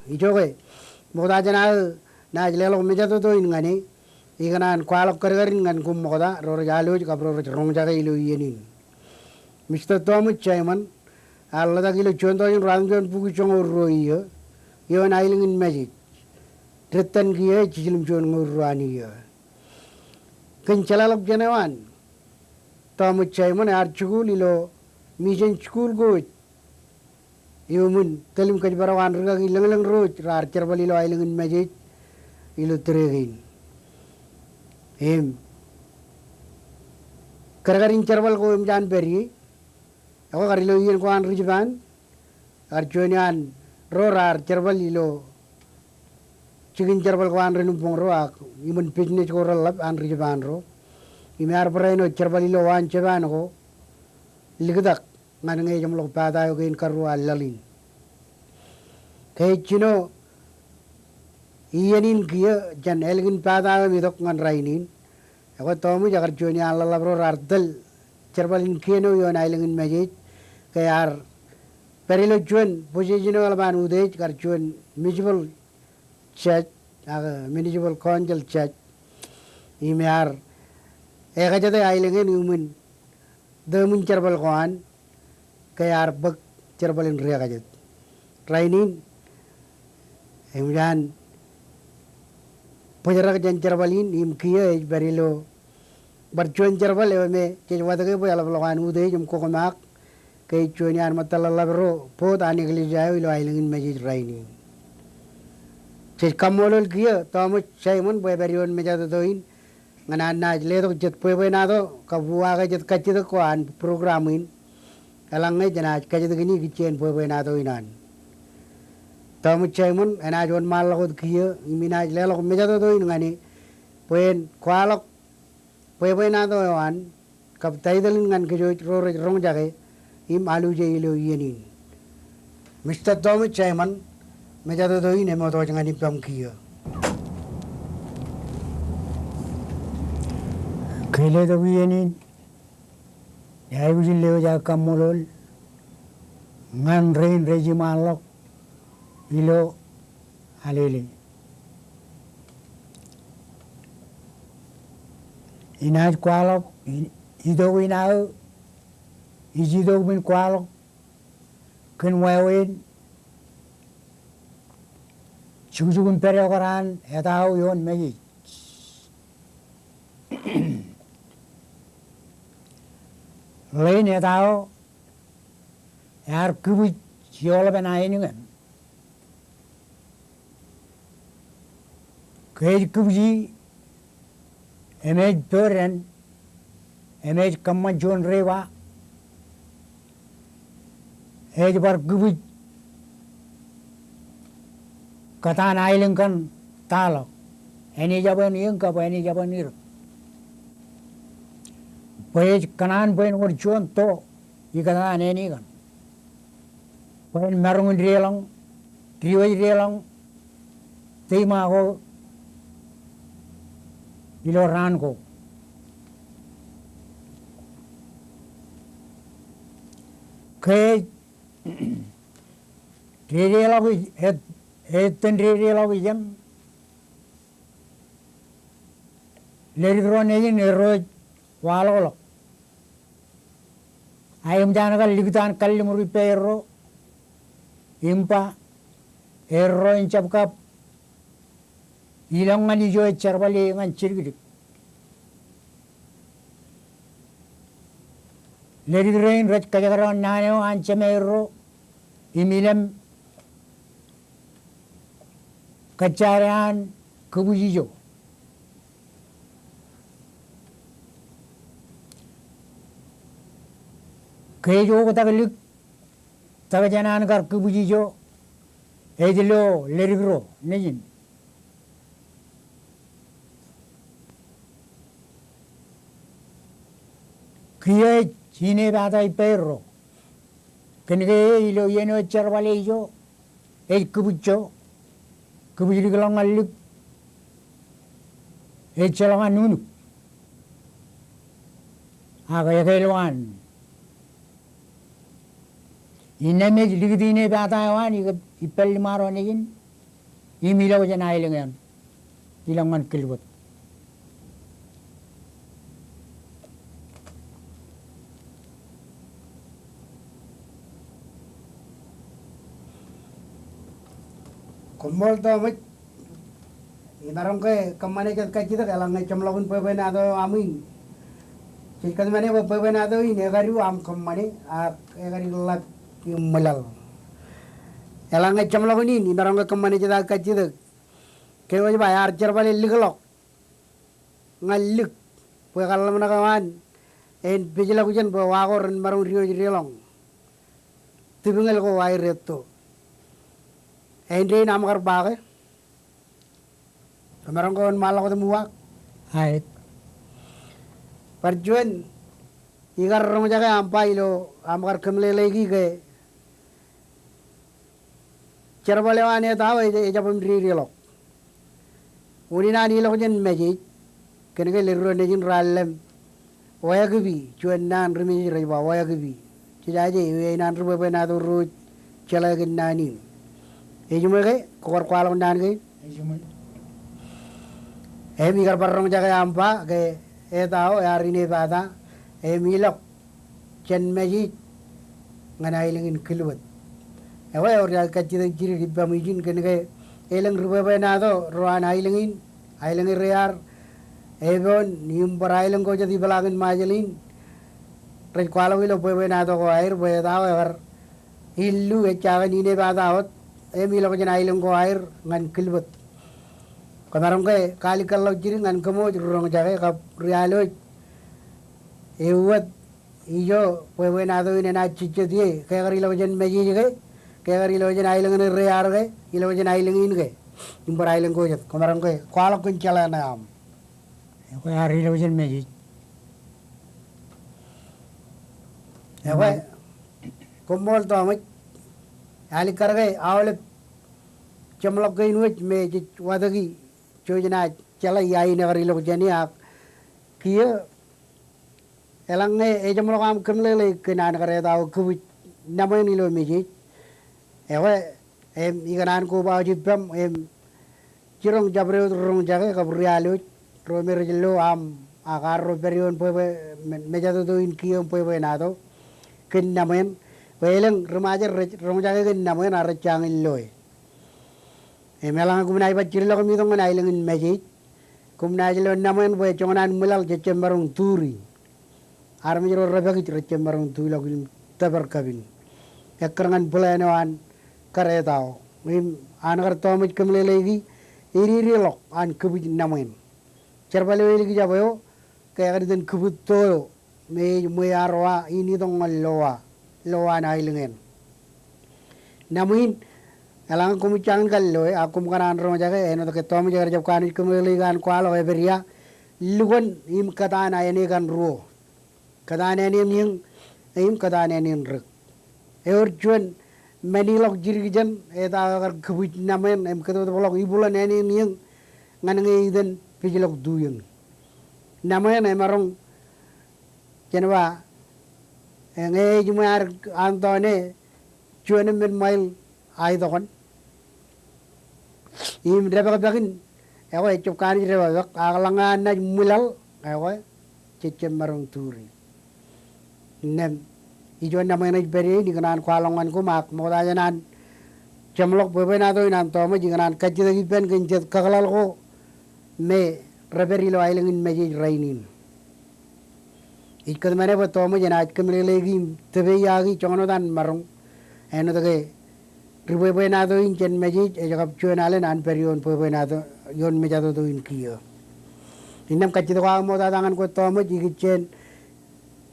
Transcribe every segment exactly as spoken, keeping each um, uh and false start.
Ijoke, ṃokta jān aō naaj leḷọk mejatoto in ñan e, ikōṇaan kwaḷọk kadkadin ñan koṃ ṃokta, ro rej alwōj kab ro rej roñjake ilo iien in. Mista Tọọmej Saimōn ear ḷotak ilo juon tọujin ruatimjuon bukwi joñoul ruo iiō, ioon aelōñ in Mājej. Dettan kiiō ej jiljilimjuon ñoul ruo an iiō. Kōn jeḷāḷọkjeṇ eo an, Tọọmej Saimōn ear jikuuḷ ilo mission school ko wōj iuṃwin tōl im kōjparok an rikaki lōñlōñ ro wōj raar jerbal ilo aelōñ in Mājej ilo tōre kein. Im kadkadin jerbal ko eṃōj an pād ie, ekwe kar ilo iien ko an ri-Jipan, ekar juon iaan ro raar jerbal ilo jikin jerbal ko an ri-Nimboñ ro ak iṃōn business ko reḷḷap an ri-Jipan ro. Im ear barāinwōt jerbal ilo waan Jipan ko liktak ñan ñe ejeṃḷọk pata eo kein karuo an laḷ in. Ke ej jino iien in kiiō jān ālikin pata eo im itok ñan rainin, ekwe Tọọmej ekar juon iaan ḷōḷḷap ro raar tōl jerbal in kien eo ioon aelōñ in Mājej, ke ear pād ilo juon position eo eḷap an utiej, kar juon municipal judge, ak municipal council judge. Im ear ekajete aelōñ in iuṃwin tōmwin jerbal ko an, ke ear bōk jerbal in ri-ekajet. Rainin, eṃōj an bōjrak jān jerbal in, im kiiō ej pād ilo bar juon jerbal eo me jej watōke bwe eḷapḷọk an utiej im kokomaak, ke ej juon iaan ṃōttaḷḷap ro board an eklejia eo ilo aelōñ in Mājej rainin. Jej kaṃṃoolol kiiō Tọọmej Saimōn bwe epād ioon mejatoto in, ñan an naaj letok jet bwebwenato kab uwaake jet kajjitōk ko an program in. Eḷaññe jenaaj kajjitōk in ikijjien bwebwenato in an. Tọọmej Saimōn, enaaj wōnṃaanḷọk wōt kiiō im inaaj leḷọk mejatoto in ñan e bwe en kwaḷọk bwebwenato eo an kab title in ñan kōj ro rej roñjake im aluje ilo iien in. Mista Tọọmej Saimōn, mejatoto in eṃootwōj ñan ippaṃ kiiō. Ke letok iien in, ij aikuj in lewōj aō kaṃṃoolol ñan rein rej iṃaanḷọk ilo alele. Inaaj kwaḷọk i-, itok in aō, ij itok im kwaḷọk kōn wāween jukjuk im pād eo kar an etao ioon Mājej. Ḷein etao ear kibwij eoḷapen aelōñ in. Ke ej kibwiji, im ej pooden, im ej kōṃṃan juon reba, ej bar kibwij kōtaan aelōñ kaṇ taḷọk. Enaaj jab eṇ eō kab enaaj jab eṇ itok. Bwe ej kōṇaan bwe en wōr juon to ikōtaan āne kaṇ. Bwe en maroñ in deḷọñ, diwōj deḷọñ teima ko ilo raan ko. Ke ej dedeḷọk ij-, ej-, ej ettōn dedeḷọk ijeṇ, ledik ro nejin erro ej waḷọkḷọk. A eṃōj an kar liktaan kalliṃur ippāerro im ba erro en jab kab ilọk ñan ijo ej jerbale ñan jidikdik. Ledik rein rej kōjekdọọn naan eo an jemāerro im ilem kōjjāde an kibwij ijo. Ke ej oktak lik, tak jān an kar kibwij ijo ej lo ledik ro nejin. Kiiō ej inepata ippāerro. Kōn ke ilo iien eo ej jerbale ijo, ej kibwij ijo, kibwij likḷọk ñan lik, ejjeḷọk an nuknuk. Ak ekāāl eo an. Innām ej likūt inepata eo an ikō ippān liṃaro nejin, Im ilọk jān aelōñ eṇ, ilọk ñan kilbōd. Koṃṃool Tọọmej. Imaroñ ke kōṃṃane jet kajjitōk, eḷaññe jeṃḷọkin bwebwenato aṃ in, jej kōtmāne bwe bwebwenato in ekadu aṃ kōṃṃane, ak ekadi ḷap im ṃwilaḷ. Eḷaññe jeṃḷọkin in, imaroñ ke kōṃṃane jet aō kajjitōk. Ke wōj ba ear jerbale likḷọk ñan lik bwe kaḷḷōmṇak eo an en pejlọkjeṇ bwe wa ko ren maroñ diwōj deḷọñ. Tipñōl ko aer etto. Āindein aṃ kar ba ke? Kōmaroñ ke wōnṃaanḷọk wōt im uwaak. Aet. Bar juon, ikar roñjake aṃ ba ilo aṃ kar kōmeḷeḷeiki ke jerbal eo an eta eo ejjab im dedeḷọk. Unin an ilọk jān Mājej, kōnke leddo nejin raar lem Oekipi, juon naan ri Mājej rej ba Oekipi. Jejaje, ewi naan ri bwebwenato ro jeḷā kōn naan in? Ejiṃwe ke, kwō kar kwaḷọk naan kein? Ejiṃwe. Im ikar bar roñjake aṃ ba ke eta eo ear inepata im ilọk jān Mājej ñan aelōñ in Kilbōd. Ekwe ewōr aō kajjitōk jidik ippaṃ ijin, kōnke elōñ ri bwebwenato ro an aelōñ in, aelōñ er ear, Epon im bar aelōñ ko jet ipeḷaakin Ṃajeḷ in, rej kwaḷọk ilo bwebwenato ko aer bwe eta eo ekar illu ejja kōn inepata wōt im ilọk jān aelōñ ko aer ñan Kilbōd. Kōmaroñ ke kaalikkar ḷọk jidik ñan kōmwōj ri roñjake kab ri alwōj. Ewōr ijo bwebwenato in enaaj jejjet ie, ke ekar ilọk jān Mājej ke, ke ekar ilọk jān aelōñ er ear ke, ilọk jān aelōñ in ke, im bar aelōñ ko jet. Kōmaroñ ke kwaḷọk kōn jeḷā ṇe aṃ. Ekwe ear ilọk jān Mājej. Ekwe, koṃṃool Tọọmej. Ealikkar ke aolep jeṃḷọk kein wōj me jej watōki, jej naaj jeḷā ia in ekar ilọk jān e, ak kiiō eḷaññe ejeṃḷọk aṃ kōmeḷeḷeik kōn an kar eta eo kōbwij nōṃwen ilo Mājej, ekwe, im ikōṇaan kobaḷọk ippaṃ im jiroñ jabdewōt ri roñjake kab ri alwōj ro me rej lo aṃ ak arro pād ioon bwebwe, me, mejatoto in kiiō im bwebwenato kōn nōṃwen. Bwe elōñ ri Ṃajeḷ rej roñjake kōn nōṃwen ak rej jañin loe. Im eḷaññe koṃ naaj bar jidḷọk im itok ñan aelōñ in Mājej, koṃ naaj lo nōṃwen bwe joñan an ṃwilaḷ jej jab maroñ turi. Armej ro rej pād rej jab maroñ tuḷọk im tōpar kapin. Ekkar ñan plan eo an kar eta eo. Im an kar Tọọmej kōmeḷeḷeiki, ededeḷọk an kōbwij nōṃwen. Jerbal eo elikjab eo, ke ekar itōn kōbwij to eo me ej ṃwearowa in itok ñan lowa, lowa an aelōñ eṇ. Nōṃ in, eḷaññe koṃij jañin kar loe, ak koṃ kōṇaan roñjake, āinwōt ke Tọọmej ekar jab kanooj kōmeḷeḷeik an kwaḷọk epād ia, lukwōn im kōtaan āne kaṇ ruo. Kōtaan āne in iiōñ, im kōtaan āne in rik. Ewōr juon men eo ḷọk jidik jān eta eo ekar kōbwij nōṃwen, im kōtwōtōpḷọk ibwilōn āne in iiōñ, ñan ñe itōn pejlọk tu iiōñ. Nōṃwen emaroñ Jen ba, e, ñe ejiṃwe ad antoone juon emān ṃail aetokan im depakpakin, ekwe ejjab kanooj depakpak, ak eḷaññe an naaj ṃwilaḷ, ekwe jej jab maroñ turi. Innām ijo nōṃwen ej pād ie in, ikōṇaan kwaḷọk ñan koṃ, ak ṃokta jān an jeṃḷọk bwebwenato in an Tọọmej, ikōṇaan kajjitōk ippān kōn jet kakōḷḷe ko me rej pād ilo aelōñ in Mājej rainin. Ij kōtmāne bwe Tọọmej enaaj kōmeḷeḷeiki im tōpeyaaki joñan wōt an maroñ, āinwōt ke ri bwebwenato in jān Mājej ej kab juon alen an pād ioon bwebwenato, ioon mejatoto in kiiō. Innām kajjitōk eo aō ṃoktata ñan kwe Tọọmej, ikijjien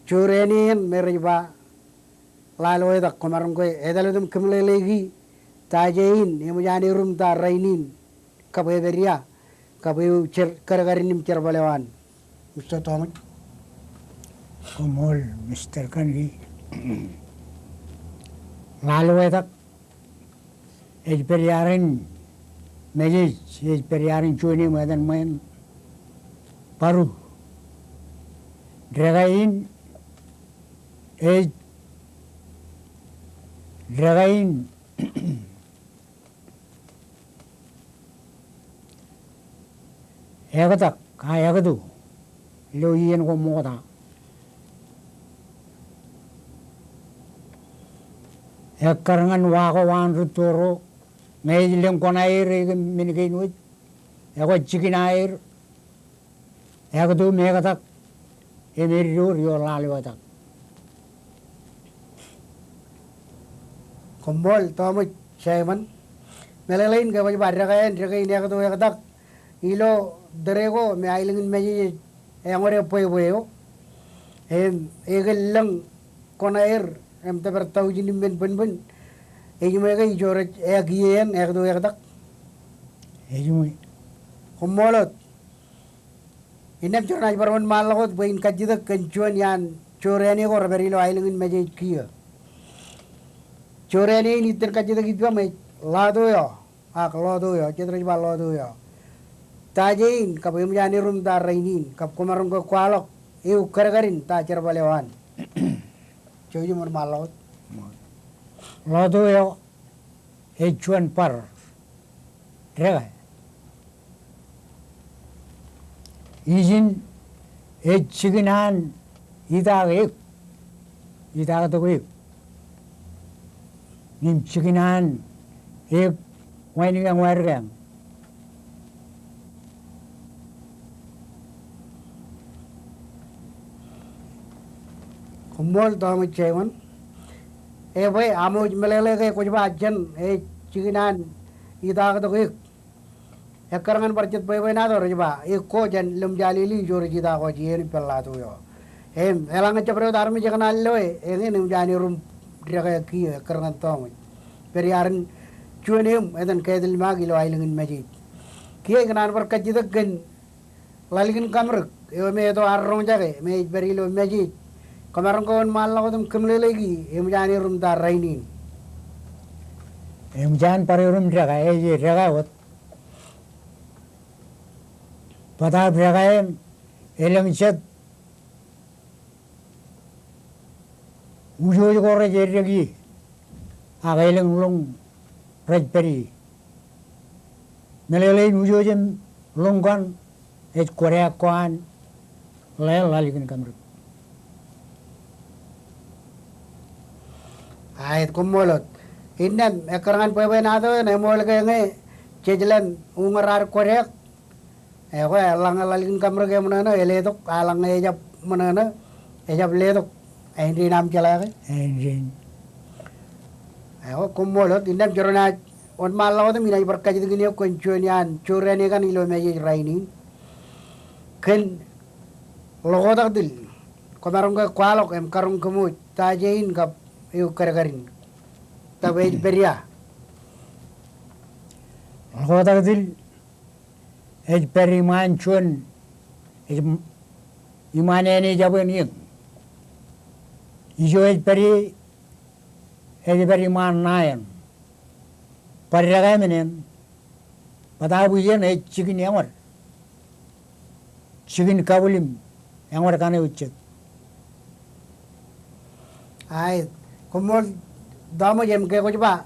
joor āne in me rej ba Laloetak. Kwōmaroñ ke etal wōt im kōmeḷeḷeiki ta jān in, eṃōj an erom ta rainin, kab epād ia, kab ewi jer, kadkadin im jerbal eo an. Mister Tọọmej. Koṃṃool, Mister Kanki. Laloetak. Ej pād iaer in Mājej, ej pād iaer in juon eṃ etan ṃweeṇ. Baru. Dekā in, ej, dekā in, Ektak, a ektu ilo iien ko ṃokta. Ekkar ñan wa ko waan rūtto ro, ñe ej lōñ koṇaer e kōm men kein wōj, ekwe jikin aer, ektu im ektak, im eddoor ioon ḷaḷwetak. Koṃṃool Tọọmej Saimōn. Meḷeḷein ke kwōj ba dekā in, dekā in ektu ektak, ilo tōre ko me aelōñ in Mājej ej eñode bwebwe eo. Im ekōn lōñ koṇaer im tōpar tọujin im men bōnbōn. Ejiṃwe ke ijo rej ekiiō eṇ, ektu ektak? Ejiṃwe. Koṃṃool wōt. Innām jen naaj bar wōnṃaanḷọk wōt bwe in kajjitōk kōn juon iaan jorrāān ko rej pād ilo aelōñ in Mājej kiiō. Jorrāān in iten kajjitōk ippaṃ ej Ḷato eo, ak Ḷoto eo, jet rej ba Ḷoto eo. Ta jein kab eṃōj an erom ta rainin, kab kwōmaroñ ke kwaḷọk eokadkad in ta jerbal eo an? Jouj im wōnṃaanḷọk wōt. Ḷoto eo ej juon bar dekā. Ijin ej jikin an itak eok, itaktok eok. Im jikin an eok wānōk eñ, wānōk eñ. Koṃṃool Tọọmej Saimōn. E bwe aṃ wōj meḷeḷe ke kwōj ba jān ej jikin an itaktok eok. Ekkar ñan bar jet bwebwenato rej ba, eok ko jān lōṃja lili ijo rej itak wōj iien ippān Ḷato eo. Im eḷaññe jab ro wōt armej ekōṇaan loe, eñin eṃōj an erom dekā kiiō, ekkar ñan Tọọmej. Pād iaar in juon eṃ etan ketilmaak ilo aelōñ in Mājej. Kiiō ikōṇaan bar kajjitōk kōn ḷalkin kamrik eo me eto arro roñjake me ej pād ilo Mājej. Kwōmaroñ ke wōnṃaanḷọk wōt im kōmeḷeḷeiki eṃōj an erom ta rainin? Eṃōj an bar erom dekā, ej dekā wōt. Bōtaab dekā in elōñ jet ujooj ko rej eddek ie, ak elōñ ḷoñ rej pād ie. Meḷeḷein ujooj im ḷoñ kaṇ ej kōdeak ko an ḷe ḷalkin kamrik. Aet, koṃṃool wōt. Innām ekkar ñan bwebwenato eṇ, eṃool ke ñe jej lōñ uññūr ad kōdeak, ekwe eḷaññe ḷalkin kamrik eṃōṇōṇō, eletok, eḷaññe ejab ṃōṇōṇō, ejab letok. Āindein aṃ jeḷā ke? Āindein. Ekwe koṃṃool wōt, innām jen naaj wōnṃaanḷọk wōt im inaaj bar kajjitōk in eok kōn juon iaan jorrāān kaṇ ilo Mājej rainin. Kōn ḷokotak til, kwōmaroñ ke kwaḷọk im karoñ kōmooj ta jein kab eokadkad in. Tab ej pād ia? Ḷokotak til ej pād iṃaan juon, ej m-, iṃaan āne jabwe in eñ. Ijo ej pād ie, ej pād iṃaan ṇae eṇ. Bar dekā men eṇ, bōtaab iien ej jikin eñwōd. Jikin kabwil im eñwōd kaṇe ujjet. Aet, koṃṃool Tọọmej. Im ke kwōj ba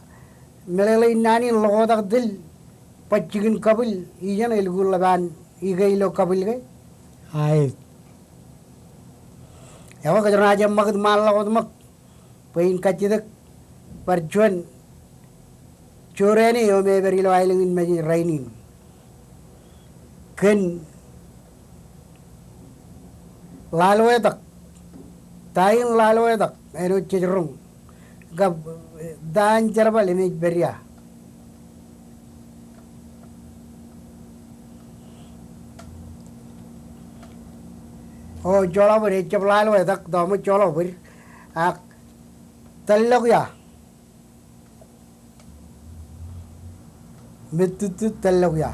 meḷeḷein naan in ḷokotak til baj jikin kabwil, ijeṇ elukkuun ḷap an ike ilo kabwil ke? Aet. Ekwe kōjro naaj eṃṃakūt ṃaanḷọk wōt ṃōk bwe in kajjitōk bar juon jorrāān eo me ej pād ilo aelōñ in Mājej rainin. Kōn ḷaḷwetak, ta in ḷaḷwetak āinwōt jej roñ, kab ta in jerbal im ej pād ia? O, joḷọk bōd, ejjab ḷaḷwetak, Tọọmej, joḷọk bōd. Ak tōllọk ia? Mejjitōk tōllọk ia?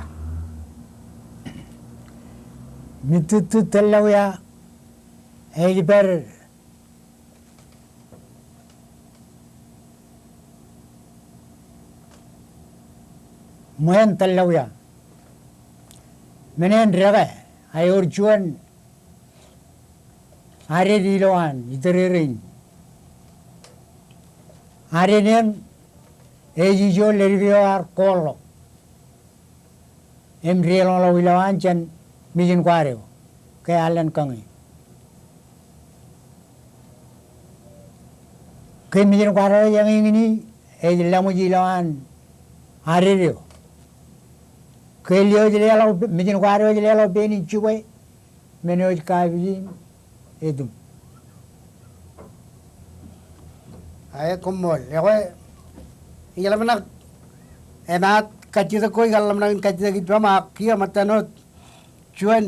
Mejjitōk tōllọk ia ej pād ṃweo tōllọk ia. Men eṇ dekā, a ewōr juon adet ilowaan itōrerein. Adet eṇ ej ijo leddik eo ear koorḷọk im deḷọñḷọk ilowaan jān mijin kwaad eo ke alen kañe. Ke mijin kwaad eo ej eñeñi ej laṃōj ilowaan aded eo. Ke eo ej leḷọk, mijin kwaad eo ej leḷọk pein in jibwe men eo ej kapijin etum. Ae, koṃṃool. Ekwe, ijeḷā men ak emaat kajjitōk ko ikar ḷōmṇak in kajjitōk ippaṃ, ak kiiō ṃōttan wōt juon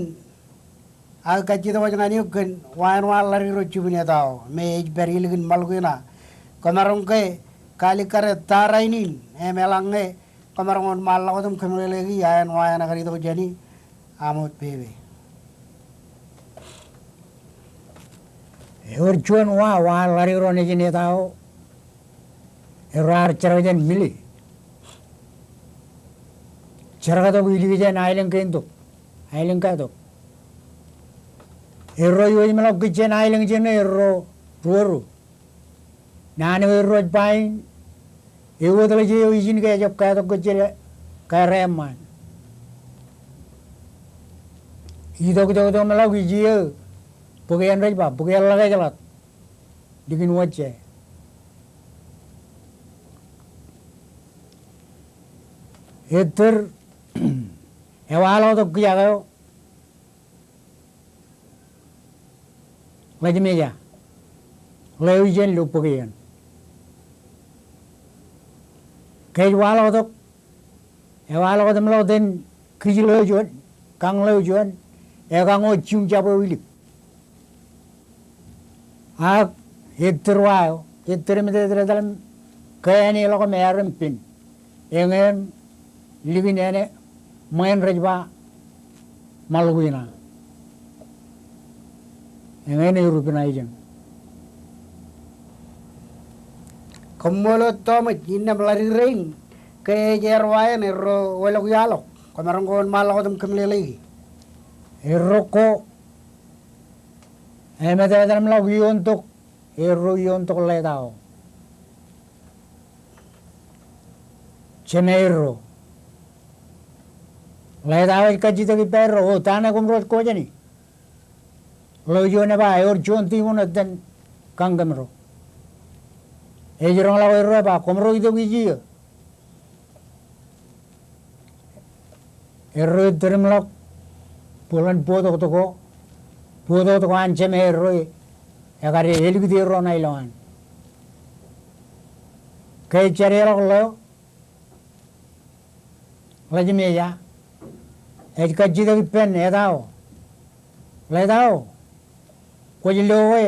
aō kajjitōk wōj ñan eok kōn wa eṇ wa ḷadik ro jibwin etao me ej pād ilikin Ṃaḷukina. Kwōmaroñ ke kaalikkar ta rainin im eḷaññe kwōmaroñ wōnṃaanḷọk wōt im kōmeḷeḷeiki aō eṇ wa eṇ ekar itok jāni aṃ wōt pepe. Ewōr juon wa, wa ḷadik ro nejin etao erro ar jerkakjeṇ mili. Jerkaktok ilik jān aelōñ kein tok, aelōñ katok. Erro iwōj im ḷọk kij jān aelōñ jeṇe erro ruōru. Naan eo erro ej ba in, ewōtlōj eo ijin ke ejab katok kōj jān kaerreeṃṃan. Itok, itok, itok im ḷọk ij iiō bōk eṇ rej ba, bōk eḷḷọk ejḷọk likin wōjje. Ettōr ewaḷọktok kijak eo Ḷajmeja, ḷeo ijeṇ lo bōk eoon. Ke ej waḷọktok, ewaḷọk wōt im ḷọk ten kij ḷeo juon, kañ ḷeo juon, ekañ wōt jiṃ jab eo ilik. Ak ettōr wa eo, ettōr im etetal im ke āne ḷọk im ear im pen. Eñeeṇ likin āne ṃweeṇ rej ba Ṃaḷukina. Eñeeṇ erup ṇa ijeṇ. Koṃṃool wōt Tọọmōj, innām ḷadik rein ke ej ear wa eṇ erro wōlọk iaḷọk. Kwōmaroñ ke wōnṃaanḷọk wōt im kōmeḷeḷeiki. Erro ko emetetal im ḷọk ioon tok, erro ioon tok Ḷetao. Jemāerro. Ḷetao ej kajjitōk ippa erro, o, ta ṇe koṃro ej kojani? Ḷeo juon eba, ewōr juon tiṃoṇ etan kañ kōmro. Ej roñḷọk erro eba, koṃro itok ij iiō. Erro ettōr im ḷọk bōlen bōtōktōk ko, bōtōktōk ko an jemāerro e, ekar elikūt erro ṇa ilowaan. Ke ej jade ḷọk ḷeo, Ḷajmeja, ej kajjitōk ippān Ḷetao. Ḷetao, kwōj lo e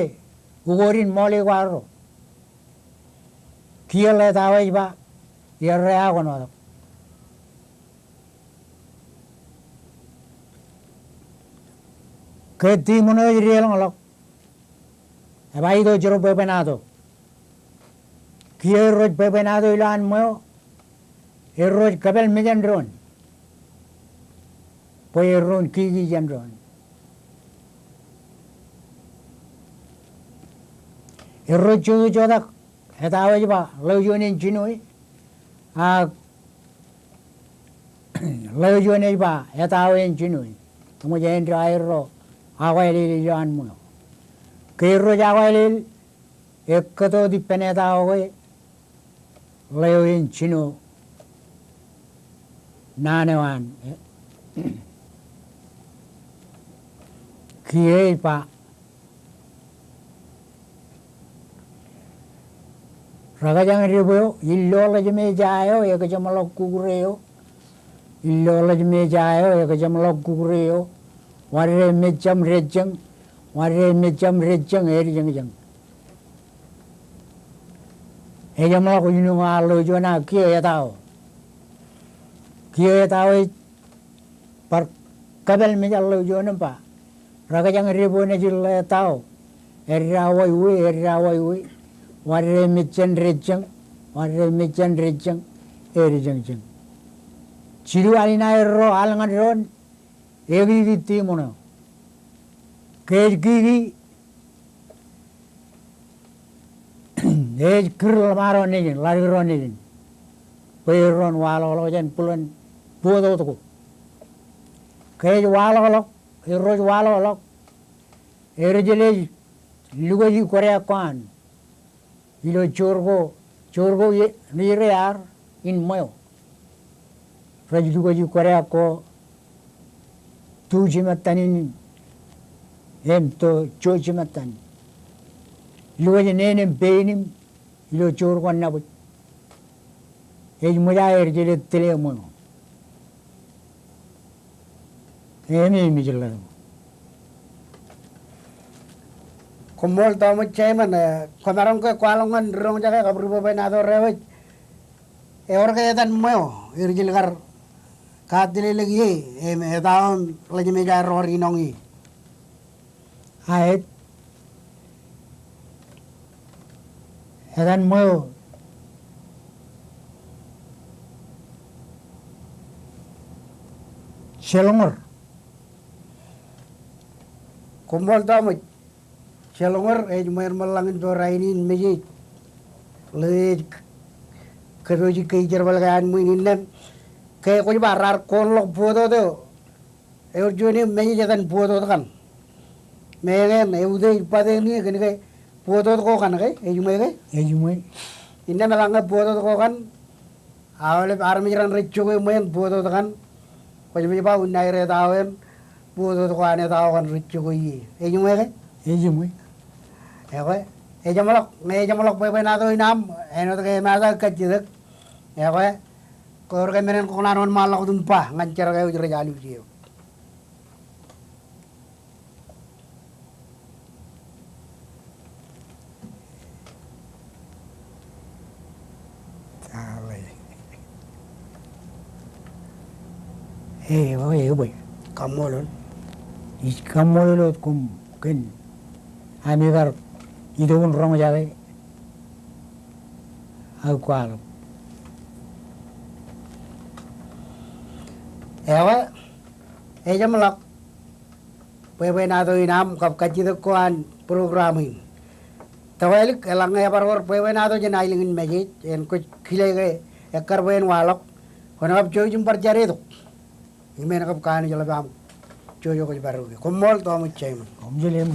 ukōt in ṃool e ko arro. Kiiō Ḷetao ej ba, iarrā aō kōnotok. Ke tiṃoṇ eo ej deḷọñḷọk, eba itok jero bwebwenato. Kiiō erro ej bwebwenato ilowaan ṃweo, erro ej kōpāl mejān doon. Bwe erro en kiki jān doon. Erro ej jojo jotak, etao ej ba, ḷeo juon en jino e, ak ḷeo juon ej ba, etao en jino e. Eṃōj āindein aerro akwaelel ilowaan ṃweo. Ke erro ej akwaelel, ekkōto wōt ippān etao ke ḷeo en jino naan eo an. Kiiō ej ba, Rekajañ debweo, illo ḷajmeja eo ekōjeṃḷọk kukure eo. Illo ḷajmeja eo ekōjeṃḷọk kukure eo. Wade mejjam dejjeñ, wade mejjam dejjeñ, edijeñjeñ. Ejeṃḷọk unin eo an ḷeo juon, ak kiiō etao. Kiiō etao ej bar kōpāl mejān ḷeo juon im ba, Rekajañ debweo nejin Ḷetao. Edda waiwe, edda waiwe. Wade mejjam dejjeñ, wade mejjam dejjeñ, edijeñjeñ. Jilu al in aerro al ñan doon, ekiki tiṃoṇ eo. Ke ej kiki, ej kūr ḷōṃaro nejin, ḷadik ro nejin. Bwe erro en waḷọkḷọk jān bōlen bōtōktōk ko. Ke ej waḷọkḷọk, erro ej waḷọkḷọk, er jeḷā ej lukwōj kōrā ko an ilo joor ko, joor ko ri-, ri-, ri-ar in ṃweo. Rej lukwōj kōrā ko tu jimettan in, im to jo jimettan. Lukwōj neen im pein im ilo joor ko nabōj. Ej ṃōj aō er jeḷā tile ṃweo. Im ej mejḷọk. Koṃṃool tọmej Simon, e, kwōmaroñ ke kwaḷọk ñan ri roñjake kab ri bwebwenato rewōj. Ewōr ke etan ṃweo er jilkar katilelōk ie, im etao im ḷejeṃ ej aer ro ri noñ ie. Aet. Etan ṃweo. Jelñoor. Koṃṃool tọmej. Jelñoor ej ṃweo ṃōk lañ in to rainin mejej. Ḷe ej k-, kōpooji ke jerbal ke an ṃwiin innām. Ke kwōj ba raar koon ḷọk bōtōt eo. Ewōr juon eo mejej etan bōtōt kaṇ. Meñe eutiej bōtōt eo kōn ke bōtōt ko kaṇ ke, ej ṃwe ke? Ej ṃwe. Innām eḷaññe bōtōt ko kaṇ, aolep armej raṇ rej jokwe ṃweeṇ bōtōt kaṇ. Kwōj baj ba unin aer etao eṇ bōtōt ko an etao kaṇ rej jokwe ie. Ej ṃwe ke? Ej ṃwe. Ekwe, ejeṃḷọk, ñe ejeṃḷọk bwebwenato in aṃ, āinwōt ke emaat aō kajjitōk. Ekwe, Kōrā ke men in kōṇaan wōnṃaanḷọk wōt im ba ñan jar ke eo rej alwōj eok. Eo, eo, bwe. Kaṃṃoolol. Ij kaṃṃoolol wōt koṃ kōn ami kar itok in roñjake aō kwaḷọk. Ewe, ejeṃḷọk bwebwenato in aṃ kab kajjitōk ko an program in. Tokālik, eḷaññe ebar wōr bwebwenato jān aelōñ in mejej, en kwōj kile ke ekkar bwe en waḷọk, kwōn kab jouj im bar jar itok. Im en kab kanooj ḷap aṃ jouj kwōj bar uke. Koṃṃool tọmej Simon. Koṃjeel im